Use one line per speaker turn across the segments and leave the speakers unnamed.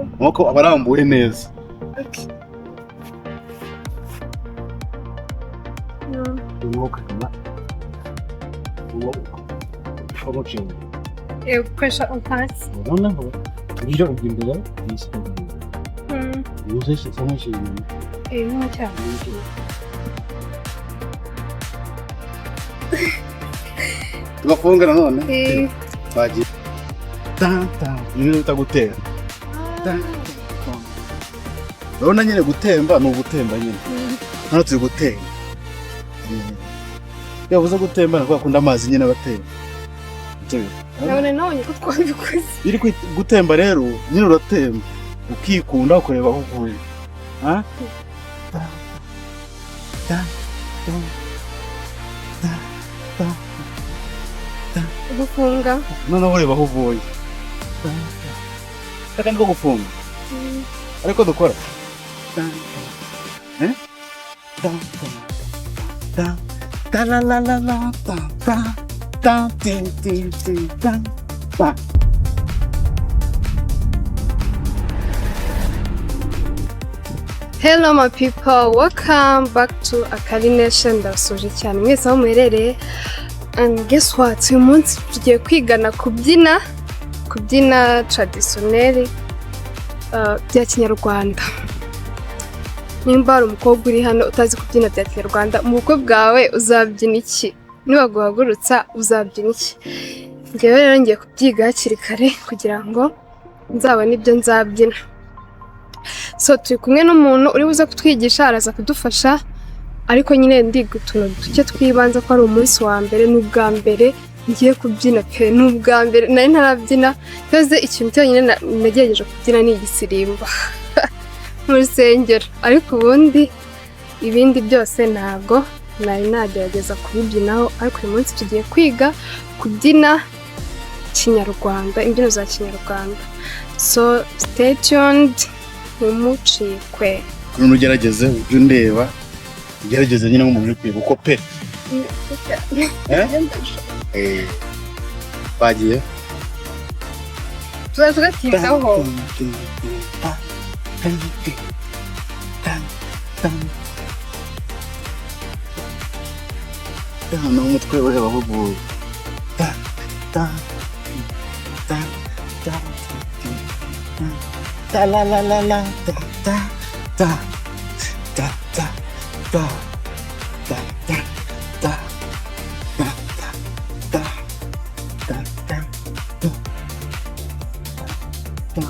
Amaboko aba arambuye neza.
Okay.
Amaboko akaba ukamucinga.
Gukoresha hasi.
Noneho ibyo ujya imbere yisigaye. Yuzuye cyangwa inyuma.
Nko cyane.
Tugafunga nanone. Twagiye. Ni bita gutera. Urabona nyine gutemba ni ugutemba nyine. Hano turi gutemba. Iyo bavuze gutemba ni kwa kundi amazi nyine aba atemba.
Nabona nabonye ko twabikoze.
Iyo uri gutemba rero nyine uratemba ukikunda ukareba aho uvuye.
Gufunga.
Noneho ureba aho uvuye. Aka niko gufunga. Ariko dukora.
Hello my people, welcome back to Akari Nation. Ndabasuje cyane mwese aho muherereye. And guess what? Uyu munsi tugiye kwigana kubyina traditionnel bya kinyarwanda. Nimba hari umukobwa uri hano utazi kubyina bya kinyarwanda, mu bukwe bwawe uzabyina iki? Nibaguhagurutsa uzabyina iki? Njyewe rero ngiye kubyiga hakiri kare kugira ngo nzabone ibyo nzabyina. So turi kumwe n'umuntu uri buze kutwigisha, araza kudufasha, ariko nyine ndiga utuntu duke twibanze ko ari umunsi wa mbere, ni ubwa mbere ngiye kubyina pe, ni ubwa mbere nari ntarabyina, cyose ikintu cyonyine nagerageje kubyina ni igisirimba mu rusengero, ariko ubundi ibindi byose ntabwo nari nagerageza kubibyinaho, ariko uyu munsi tugiye kwiga kubyina kinyarwanda, imbyino za kinyarwanda. So stay tuned, ntimucikwe.
None ugerageze ujye undeba, ugerageze nyine nk'umuntu uri kwiga uko pe. Bagiye.
Tuzaza tugatindaho.
Hano umutwe ureba aho uvuye. Ta la la la la ta ta ta ta ta ta ta ta ta ta ta ta ta ta ta.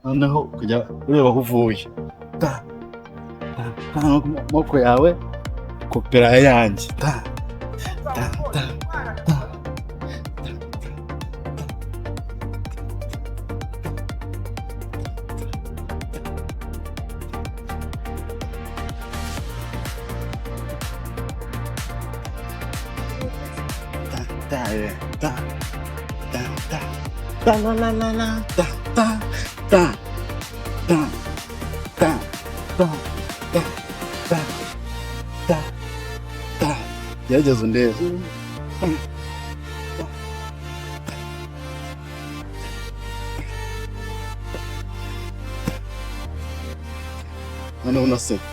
Noneho kujya ureba aho uvuye. Ta ta ta, amaboko yawe kopera ayanjye. Ta ta ta ta. Ta ta ta ta ta ta la la la la ta ta ta ta ta ta ta ta ta ta. Gerageza undebe. Noneho unaseka.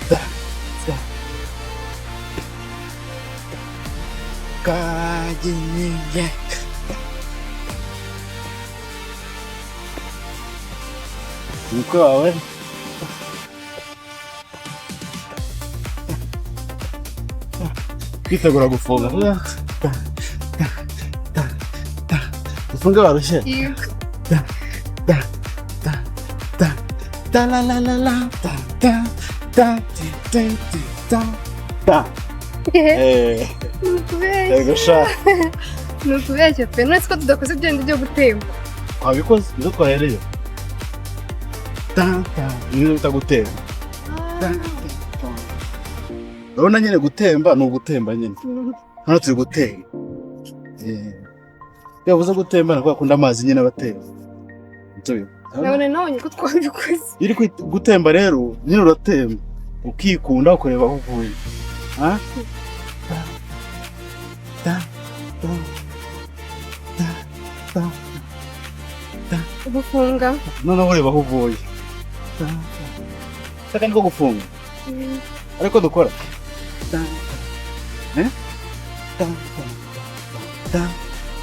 Ta ta. Kagiye. Umutwe wawe kwitegura gufunga. Ufunge warushye. Ta ta ta ta ta la la la la ta ta ta ti ti ti ta ta. Yego sha.
Ni ukubeshya pe, none ko tudakoze ibyo bindi byo gutemba.
Twabikoze nizo twahereye. Ta ta, nizo bita gutemba. Ta ta. Urabona nyine gutemba ni ugutemba nyine. Hano turi gutemba. Iyo bavuze gutemba ni kwa kundi amazi nyine aba atemba.
Nabona nabonye ko twabikoze.
Iyo uri gutemba rero nyine uratemba ukikunda, ukareba aho uvuye. Ha? Ta, ta, ta, ta, ta, ta.
Gufunga.
Noneho ureba aho uvuye. Ta, ta. Saka niko gufunga ariko dukora ta, ta. Eh? Ta, ta, ta,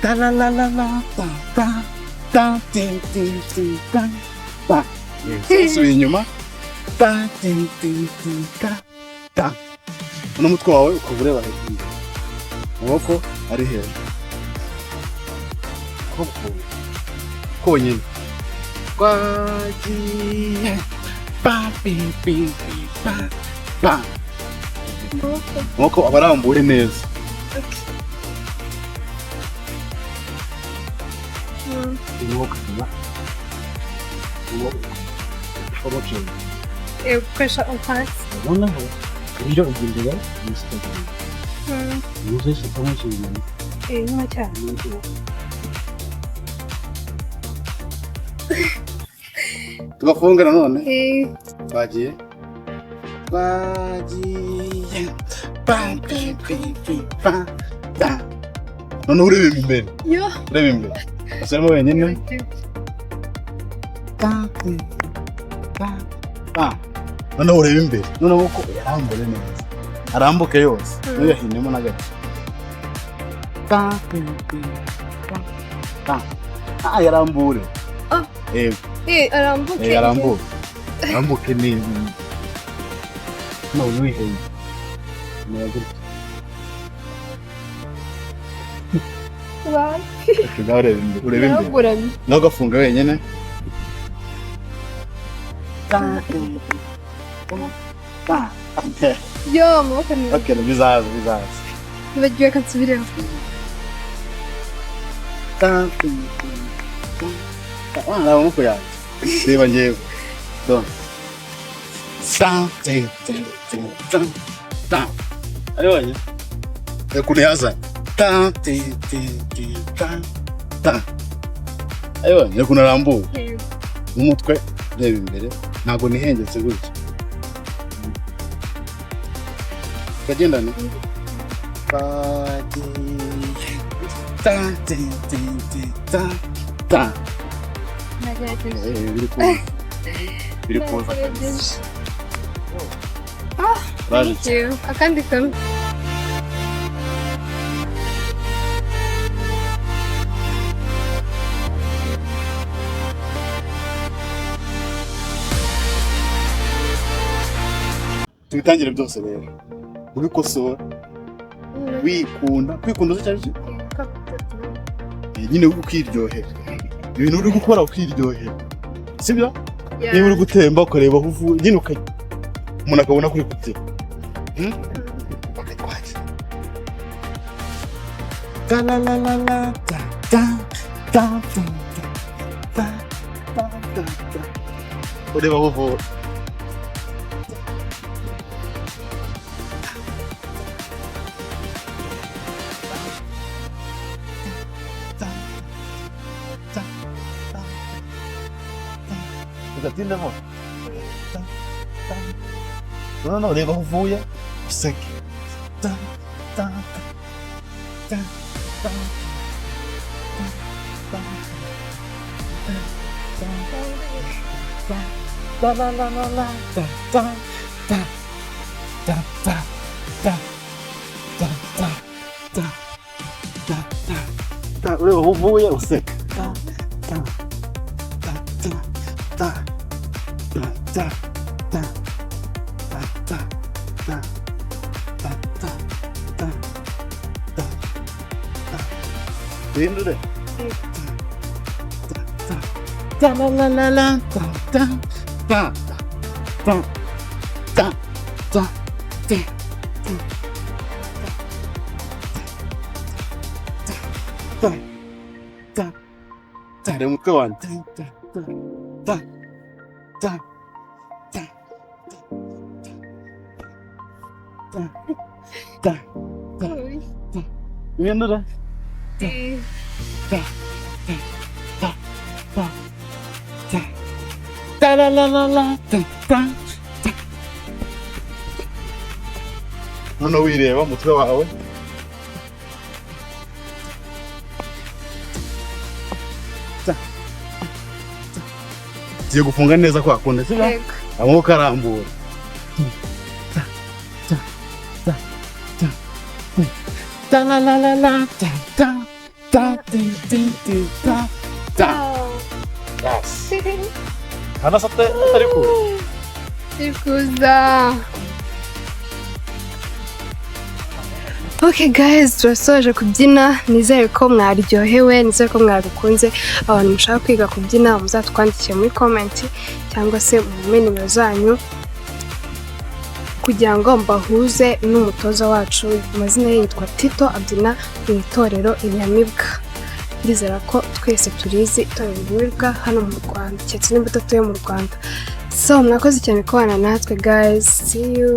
ta, la, la, la, la, ta, ta, ta, ti, ti, ti, ta, ta. Subiye inyuma, ta, ti, ti, ti, ta, ta. Uno mutwe wawe ukaba ureba hejuru, amaboko ari hejuru, akaboko konyine. Twagiye, pa, pi, pi, pi, pa, pa. Amaboko aba arambuye neza. Amaboko inyuma, amaboko amaboko inyuma.
Gukoresha umupasi.
Noneho ibyo ujya imbere n'isitagara yuzuye cyangwa se inyuma.
Inyuma cyane.
Tugafunga nanone.
Eh.
Twagiye, twagiye, pa, pi, pi, pi, pa, ta. Noneho ureba imbere.
Yo.
Ureba imbere, usubiremo wenyine. Ta, ti, ta, pa. Noneho ureba imbere, noneho uko uyarambure neza, arambuke yose, ntuyahinemo na gato. Ta, pi, pi, pa, ta. Ah, yarambure.
Ah.
Yego.
Arambuke.
Arambuke, arambuke neza. None wiheye neza gutya.
Bye.
Ngaho ureba imbere, ureba imbere.
Naraguramye.
Nawe ugafunga wenyine.
Yo, amaboko ni.
Okay, bizaza, bizaza.
Nibagiwe ko nsubiremo.
Reba amaboko yanjye, reba ngewe do ta, ti, ti, ti, ta, ta. Aribonye reba ukuntu yazanye ta, ti, ti, ti, ta, ta. Aribonye reba ukuntu arambuye n'umutwe ureba imbere, ntabwo nihengetse gutya. Tukagendana, twagiye, ta, ti, ti, ti, ta, ta.
Nagerageje.
Biri kuza, biri kuza kabisa.
Nagerageje.
Uraje.
Thank you. Akandi kamwe.
Tubitangire byose rero ubikosora, wikunda. Kwikunda uzi icyo ari cyo? Nyine ukiryohera ibintu uri gukora, ukiryohera, sibyo? Niba uri gutemba ukareba aho uvuye nyine, ukajya umuntu akabona ko uri kubyina. Bakatwakira. Ta la la la la, ta ta ta ta ta ta ta ta. Ureba aho uvuye. Ta ta ta ta. Ugatindamo. Ta ta. Noneho ureba aho uvuye, useke. Ta ta ta ta ta ta ta ta ta la la la la, ta ta ta ta ta ta ta ta ta ta ta ta. Ureba aho uvuye, useka. Ta ta ta ta ta ta ta ta ta ta ta ta ta ta ta ta. Duhindure. Ta ta ta la la la la, ta ta ta ta ta ta ta ta ta ta. Reba umutwe wanjye. Ta ta ta ta ta ta ta ta ta. Duhindure. Ta ta ta ta ta ta. Ta la la la la ta ta ta. Noneho wireba umutwe wawe. Ta. Ta. Tugiye gufunga neza kwa kundi, sibyo?
Yego.
Amaboko arambura. Ta ta ta ta ta. Ta la la la la ta ta ta ti ti ti ta ta. Yes. Hano se atari kuza?
Turi kuza. Okay guys, turasoje kubyina. Nizere ko mwaryohewe, nizere ko mwabikunze. Abantu mushaka kwiga kubyina muzatwandikire muri comment cyangwa se mumpe nimero zanyu kugira ngo mbahuze n'umutoza wacu. Amazina ye yitwa Tito, abyina mu itorero Inyamibwa. Ndizera ko twese turizi itorero Inyamibwa hano mu Rwanda, keretse nimba udatuye mu Rwanda. So mwakoze cyane kubana natwe guys, see you.